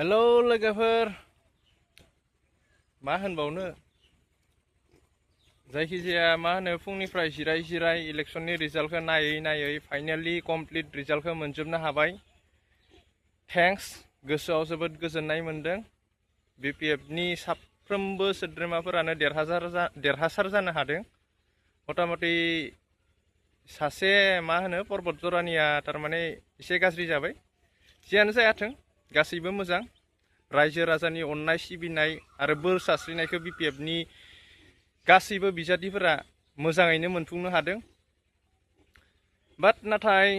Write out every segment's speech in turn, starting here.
Hello लोगोफोर मा होनबावनो जायखिजाया मा होनो फुंनिफ्राय जिराय जिराय इलेक्शननि रिजाल्टखौ नायै नायै फाइनालि कमप्लिट रिजाल्टखौ मोनजोबनो हाबाय। थेंक्स, गोसोआव जोबोद गोजोननाय मोनदों। बिपिएफनि साफ्रोमबो सोद्रोमाफोरानो देरहासार जानो हादों। मथा-मथि सासे मा होनो पर्बत जरानिया थारमाने एसे गाज्रि जाबाय। जियानो जायाथों गासैबो मोजां। रायजो राजानि अननाय सिबिनाय आरो बोर सारस्रिनायखौ बिपिएफनि गासैबो बिजाथिफोरा मोजाङैनो मोनफुंनो हादों। नाथाय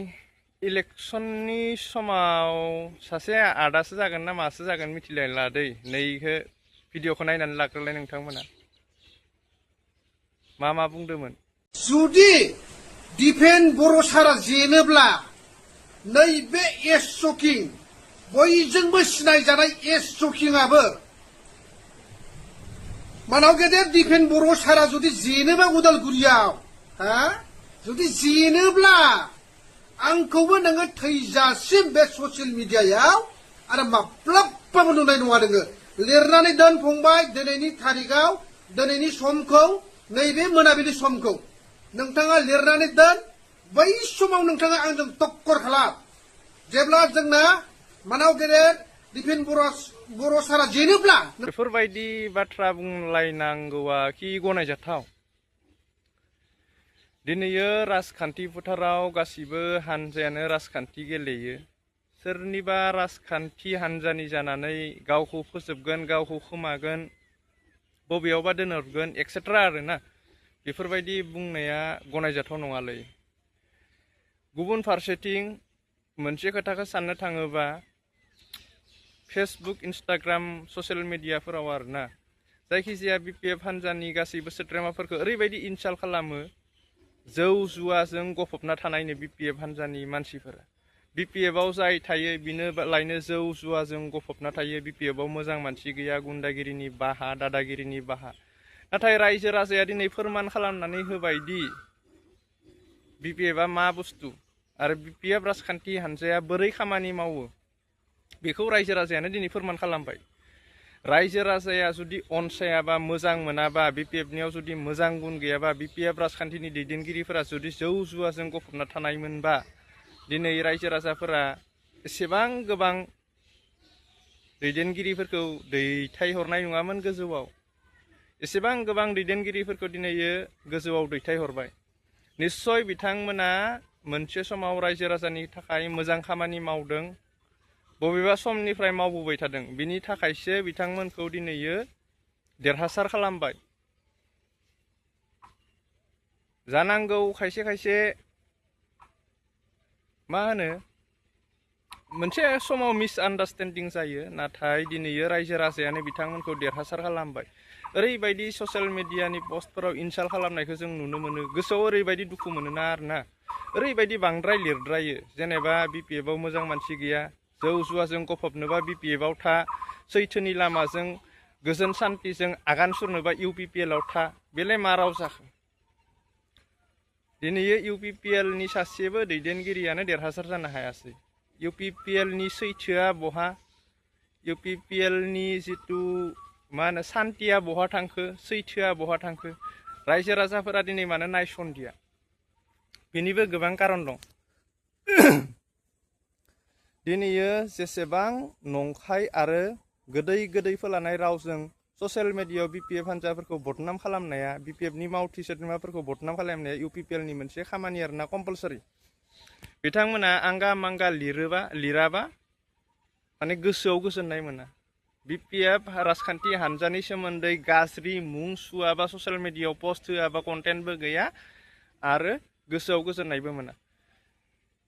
इलेक्शननि समाव सासे आदासो जागोन ना मासो जागोन मिथिलायला दै। नैखौ भिडिअखौ नायनानै लाग्रोलाय नोंथांमोना मा बुंदोंमोन। जुदि दिपेन बर' सारा जेनोब्ला नैबे एस शकिं बयजोंबो सिनायजानाय एस शकिंआबो मानाव गेदेर दिपेन बर' सारा जुदि जेनोबा उदालगुरियाव जुदि जेनोब्ला आंखौबो नोङो थैजासिम बे ससियेल मिडियायाव आरो माब्लाबाबो नुनाय नङा नोङो। लिरनानै दोन फंबाय, दिनैनि तारिखआव दिनैनि समखौ, नैबे मोनाबिलि समखौ नोंथाङा लिरनानै दोन। बै समाव नोंथाङा आंजों टक्कर खालाम जेब्ला जोंना मानाव गेदेर दिपेन बर' सारा जेनोब्ला। बेफोरबायदि बाथ्रा बुंलायनांगौआ कि गनायजाथाव। दिनैयो राजखान्थि फोथाराव गासिबो हानजायानो राजखान्थि गेलेयो। सोरनिबा राजखान्थि हानजानि जानानै गावखौ फोजोबगोन, गावखौ खोमागोन, बबेयावबा दोनहरगोन एक्सेट्रा आरोना। बेफोरबायदि बुंनाया गनायजाथाव नङालै। गुबुन फारसेथिं मोनसे खोथाखौ साननो थाङोबा फेसबुक, इन्स्टाग्राम, ससियेल मिडियाफोराव आरोना जायखिजाया बिपिएफ हानजानि गासैबो सोद्रोमाफोरखौ ओरैबायदि इनसाल्ट खालामो। जौ जुवाजों गफबना थानायनो बिपिएफ हानजानि मानसिफोरा। बिपिएफआव जाय थायो बिनो लायनो जौ जुवाजों गफबना थायो। बिपिएफआव मोजां मानसि गैया, गुन्दागिरिनि बाहा, दादागिरिनि बाहा। नाथाय रायजो राजाया दिनै फोरमान खालामनानै होबायदि बिपिएफआ मा बुस्थु आरो बिपिएफ राजखान्थि हानजाया बोरै खामानि मावो बेखौ रायजो राजायानो दिनै फोरमान खालामबाय। रायजो राजाया जुदि अनसायाबा, मोजां मोनाबा, बिपिएफनियाव जुदि मोजां गुन गैयाबा, बिपिएफ राजखान्थिनि दैदेनगिरिफोरा जुदि जौ जुवाजों गफबना थानायमोनबा दिनै रायजो राजाफोरा एसेबां गोबां दैदेनगिरिफोरखौ दैथायहरनाय नङामोन गोजौआव। एसेबां गोबां दैदेनगिरिफोरखौ दिनैयो गोजौआव दैथायहरबाय। निस्सय बिथांमोना मोनसे समाव रायजो राजानि थाखाय मोजां खामानि मावदों, बबेबा समनिफ्राय मावबोबाय थादों। बिनि थाखायसो बिथांमोनखौ दिनैयो देरहासार खालामबाय। जानांगौ खायसे खायसे मा होनो मोनसे समाव मिसआन्डारस्टेन्डिं जायो। नाथाय दिनैयो रायजो राजायानो बिथांमोनखौ देरहासार खालामबाय। ओरैबायदि ससियेल मिडियानि पस्टफोराव इनसाल्ट खालामनायखौ जों नुनो मोनो। गोसोआव ओरैबायदि दुखु मोनोना आरोना, ओरैबायदि बांद्राय लिरद्रायो। जेनेबा बिपिएफआव मोजां मानसि गैया, जौ जुवाजों गफबनोबा बिपिएफआव था, सैथोनि लामाजों गोजोन सान्थिजों आगान सुरनोबा इउपिपिएलआव था। बेलाय मा राव जाखो? दिनैयो इउपिपिएलनि सासेबो दैदेनगिरियानो देरहासार जानो हायासै। इउपिपिएलनि सैथोआ बहा? इउपिपिएलनि जिथु मा होनो सान्थिया बहा थांखो? सैथोआ बहा थांखो? रायजो राजाफोरा दिनै मानो नायसनदिया? बेनिबो गोबां कारन दं। दिनैयो जेसेबां नंखाय आरो गोदै फोलानाय रावजों ससियेल मिडियायाव बिपिएफ हानजाफोरखौ बदनाम खालामनाया, बिपिएफनि मावथि सोद्रोमाफोरखौ बदनाम खालामनाया इउपिपिएलनि मोनसे खामानि आरोना, कम्पालसरि। बिथांमोना आंगा मांगा लिराबा माने गोसोआव गोजोननाय मोना। बिपिएफ राजखान्थि हानजानि सोमोन्दै गाज्रि मुं सुवाबा, ससियेल मिडियायाव पस्ट होआबा, कन्टेन्टबो गैया आरो गोसोआव गोजोननायबो मोना।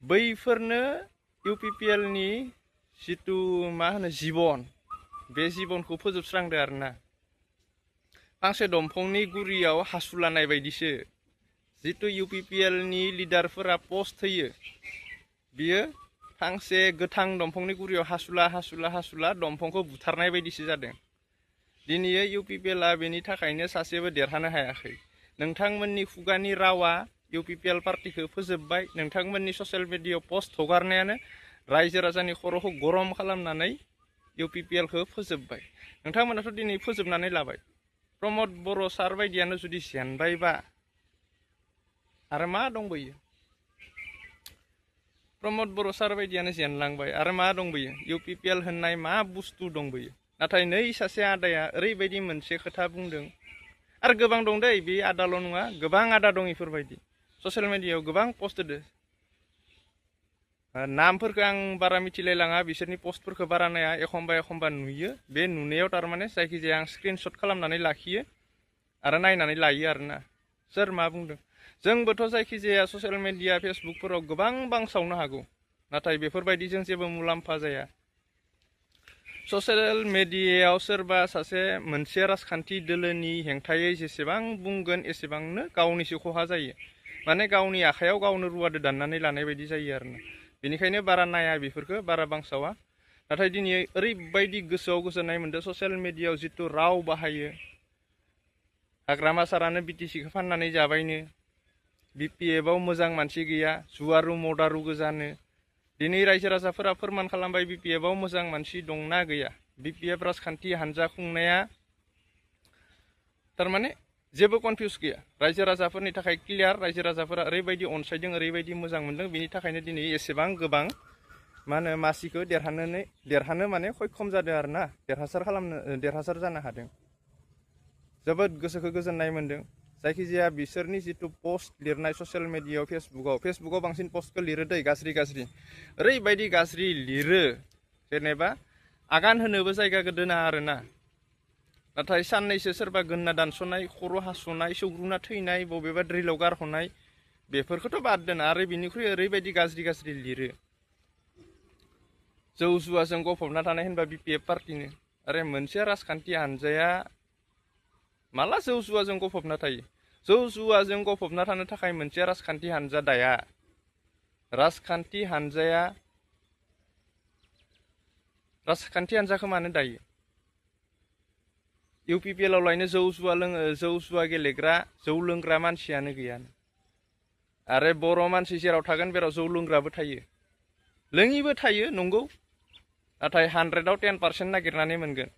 बैफोरनो इउपिपिएलनि जिथु मा होनो जिबन, बे जिबनखौ फोजोबस्रांदो आरोना। फांसे दंफांनि गुरियाव हासुलानाय बायदिसो जिथु इउपिपिएलनि लिडारफोरा पस्ट होयो, बियो फांसे गोथां दंफांनि गुरियाव हासुला दंफांखौ बुथारनाय बायदिसो जादों। दिनैयो इउपिपिएलआ बेनि थाखायनो सासेबो देरहानो हायाखै। नोंथांमोननि खुगानि रावा इउपिपिएल पार्टिखौ फोजोबबाय। नोंथांमोननि ससियेल मिडियायाव पस्ट हगारनायानो रायजो राजानि खर'खौ गरम खालामनानै UPPL खौ फोजोबबाय नोंथांमोनाथ' दिनै फोजोबनानै लाबाय प्रमद बर' सार बायदियानो जुदि जेनबायबा आरो मा दंबोयो प्रमद बर' सार बायदियानो जेनलांबाय आरो मा दंबोयो UPPL होननाय मा बुस्थु दंबोयो नाथाय नै सासे आदाया ओरैबायदि मोनसे खोथा बुंदों आरो गोबां दं दै बे आदाल' नङा गोबां आदा दं इफोरबायदि ससियेल मिडियायाव गोबां पस्ट होदो नामफोरखौ आं बारा मिथिलायलाङा बिसोरनि पस्टफोरखौ बारा नाया एखमबा नुयो बे नुनायाव थारमाने जायखिजाया आं स्क्रिनशट खालामनानै लाखियो आरो नायनानै लायो आरोना सोर मा बुंदों जोंबोथ' जायखिजाया ससियेल मिडिया फेसबुकफोराव गोबां बांसावनो हागौ नाथाय बेफोरबायदिजों जेबो मुलाम्फा जाया ससियेल मिडियायाव सोरबा सासे मोनसे राजखान्थि दोलोनि हेंथायै जेसेबां बुंगोन एसेबांनो गावनिसो खहा जायो माने गावनि आखायाव गावनो रुवादो दाननानै लानाय बायदि जायो आरोना बेनिखायनो बारा नाया बेफोरखौ बारा बांसावा नाथाय दिनै ओरैबायदि गोसोआव गोजोननाय मोनदों ससियेल मिडियायाव जिथु राव बाहायो हाग्रामा सारानो BTC खौ फाननानै जाबायनो BPF आव मोजां मानसि गैया जुवारु मदारु गोजानो दिनै रायजो राजाफोरा फोरमान खालामबाय BPF आव मोजां मानसि दंना गैया BPF राजखान्थि हानजा खुंनाया थारमाने जेबो कनफिउस गैया रायजो राजाफोरनि थाखाय क्लियार रायजो राजाफोरा ओरैबायदि अनसायदों ओरैबायदि मोजां मोनदों बिनि थाखायनो दिनै एसेबां गोबां मा होनो मासिखौ देरहानो माने सक्षम जादों आरोना देरहासार जानो हादों जोबोद गोसोखौ गोजोननाय मोनदों जायखिजाया बिसोरनि जिथु पस्ट लिरनाय ससियेल मिडियायाव फेसबुकाव बांसिन पस्टखौ लिरो दै गाज्रि ओरैबायदि गाज्रि लिरो जेनेबा आगान होनोबो जायगा दोना आरोना नाथाय साननैसो सोरबा गोन्ना दानस'नाय खर' हास'नाय सौग्रुना थैनाय बबेबा ड्रिलाव गारहरनाय बेफोरखौथ' बाद दोना आरो बिनिख्रुइ ओरैबायदि गाज्रि लिरो जौ जुवाजों गफबना थानाय होनबा BPF पार्टिनो आरो मोनसे राजखान्थि हानजाया माला जौ जुवाजों गफबना थायो जौ जुवाजों गफबना थानो थाखाय मोनसे राजखान्थि हानजा दाया राजखान्थि हानजाखौ मानो दायो UPPL आव लायनो जौ जुवा गेलेग्रा जौ लोंग्रा मानसियानो गैया आरो बर' मानसि जेराव थागोन बेराव जौ लोंग्राबो थायो लोङिबो थायो नंगौ नाथाय 100आव 10% नागिरनानै मोनगोन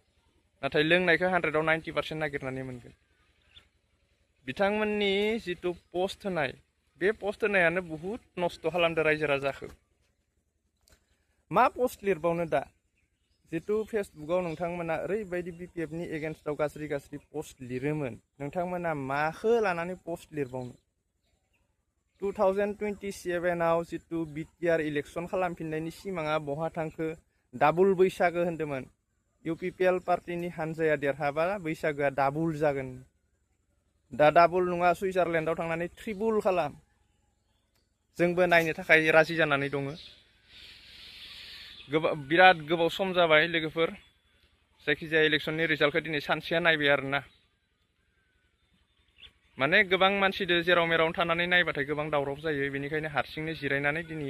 नाथाय लोंनायखौ 100आव 90% नागिरनानै मोनगोन बिथांमोननि जिथु पस्ट होनाय बे पस्ट होनायानो बुहुत नस्थ' खालामदों रायजो राजाखौ मा पस्ट लिरबावनो दा जिथु फेसबुकाव नोंथांमोना ओरैबायदि BPFनि एगेन्स्टआव गाज्रि पस्ट लिरोमोन नोंथांमोना माखौ लानानै पस्ट लिरबावनो 2027आव जिथु BTR इलेक्सन खालामफिननायनि सिमाङा बहा थांखो डाबल बैसागो होन्दोंमोन UPPL पार्टिनि हानजाया देरहाबा बैसागोआ डाबल जागोन दा डाबल नङा सुइजारलेण्डआव थांनानै ट्रिबल खालाम जोंबो नायनो थाखाय राजि जानानै दङ बिराद गोबाव सम जाबाय लोगोफोर जायखिजाया इलेक्सननि रिजाल्टखौ दिनै सानसेया नायबाय आरोना माने गोबां मानसिदो जेराव मेरावनो थानानै नायबाथाय गोबां दावराव जायो बेनिखायनो हारसिंनो जिरायनानै दिनै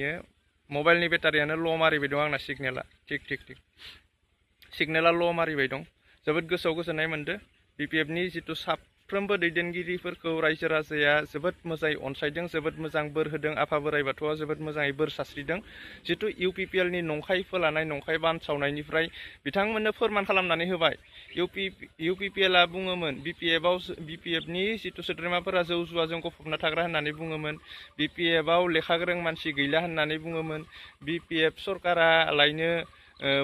मबाइलनि बेटारियानो ल' मारिबाय दं आंना सिगनेला थिक सिगनेला ल' मारिबाय दं जोबोद गोसोआव गोजोननाय मोनदों BPFनि जिथु साफ्रोमबो दैदेनगिरिफोरखौ रायजो राजाया जोबोद मोजाङै अनसायदों जोबोद मोजां बोर होदों आफा बोराइ बाथौआ जोबोद मोजाङै बोर सास्रिदों जिथु UPPLनि नंखाय फोलानाय नंखाय बानसावनायनिफ्राय बिथांमोननो फोरमान खालामनानै होबाय UPPLआ बुङोमोन BPFनि जिथु सोद्रोमाफोरा जौ जुवाजों गफबना थाग्रा होननानै बुङोमोन BPFआव लेखा गोरों मानसि गैला होननानै बुङोमोन BPF सरकारा लायनो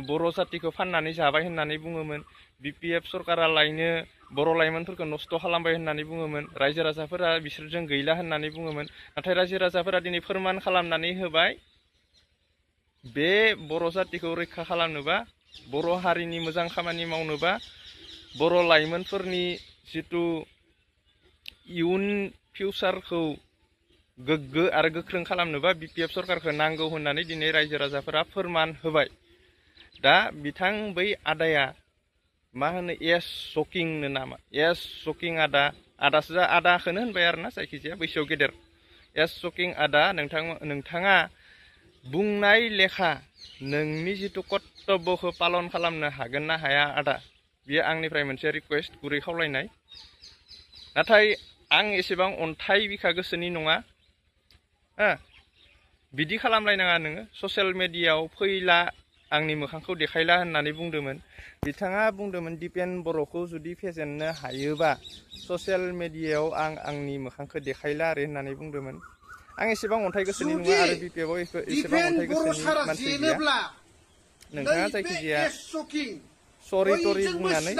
बर' जातिखौ फाननानै जाबाय होननानै बुङोमोन BPF सरकारा लायनो बर' लाइमोनफोरखौ नस्थ' खालामबाय होननानै बुङोमोन रायजो राजाफोरा बिसोरजों गैला होननानै बुङोमोन नाथाय रायजो राजाफोरा दिनै फोरमान खालामनानै होबाय बे बर' जातिखौ रैखा खालामनोबा बर' हारिनि मोजां खामानि मावनोबा बर' लाइमोनफोरनि जिथु इयुन फिउचारखौ गोग्गो आरो गोख्रों खालामनोबा BPF सरकारखौ नांगौ होननानै दिनै रायजो राजाफोरा फोरमान होबाय दा बिथां बै आदाया मा होनो शकिंनो नामा शकिं आदाखौनो होनबाय आरोना जायखिजाया बैसोआव गेदेर शकिं आदा नोंथाङा बुंनाय लेखा नोंनि जिथु कर्तब्यखौ पालन खालामनो हागोन ना हाया आदा बेयो आंनिफ्राय मोनसे रिकुवेस्ट गुरै खावलायनाय नाथाय आं एसेबां अन्थाइ बिखा गोसोनि नङा बिदि खालामलायनाङा नोङो ससियेल मिडियायाव फैला आंनि मोखांखौ देखायला होननानै बुंदोंमोन बिथाङा बुंदोंमोन दिपेन बर'खौ जुदि फेजेननो हायोबा ससियेल मिडियायाव आंनि मोखांखौ देखायला आरो होननानै बुंदोंमोन आं एसेबां अन्थाइ गोसोनि नङा आरो बिपिएफआव एसेबां अन्थाइ गोसोनि मानसि गैया नोंथाङा जायखिजाया सरि टरि बुंनानै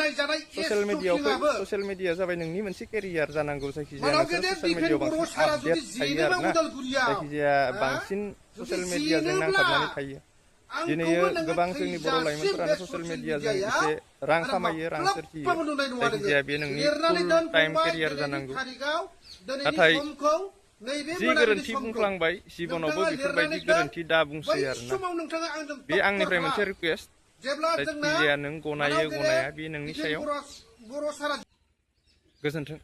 ससियेल मिडियायाव फै ससियेल मिडिया जाबाय नोंनि मोनसे केरियार जानांगौ जायखिजाया नोंसोर ससियेल मिडियायाव बांसिन आपडेट थायो आरोना जायखिजाया बांसिन ससियेल मिडियाजों नांथाबनानै थायो दिनै गोबां जोंनि बर' लाइमोनफोरानो ससियेल मिडियाजों एसे रां खामायो रां सोरजियो जायखिजाया बे नोंनि फुल टाइम केरियार जानांगौ नाथाय जि गोरोन्थि बुंफ्लांबाय जिबनावबो बेफोरबायदि गोरोन्थि दा बुंसै आरोना बे आंनिफ्राय मोनसे रिकुवेस्ट जायखिजाया नों गनायो गनाया बे नोंनि सायाव गोजोन्थों।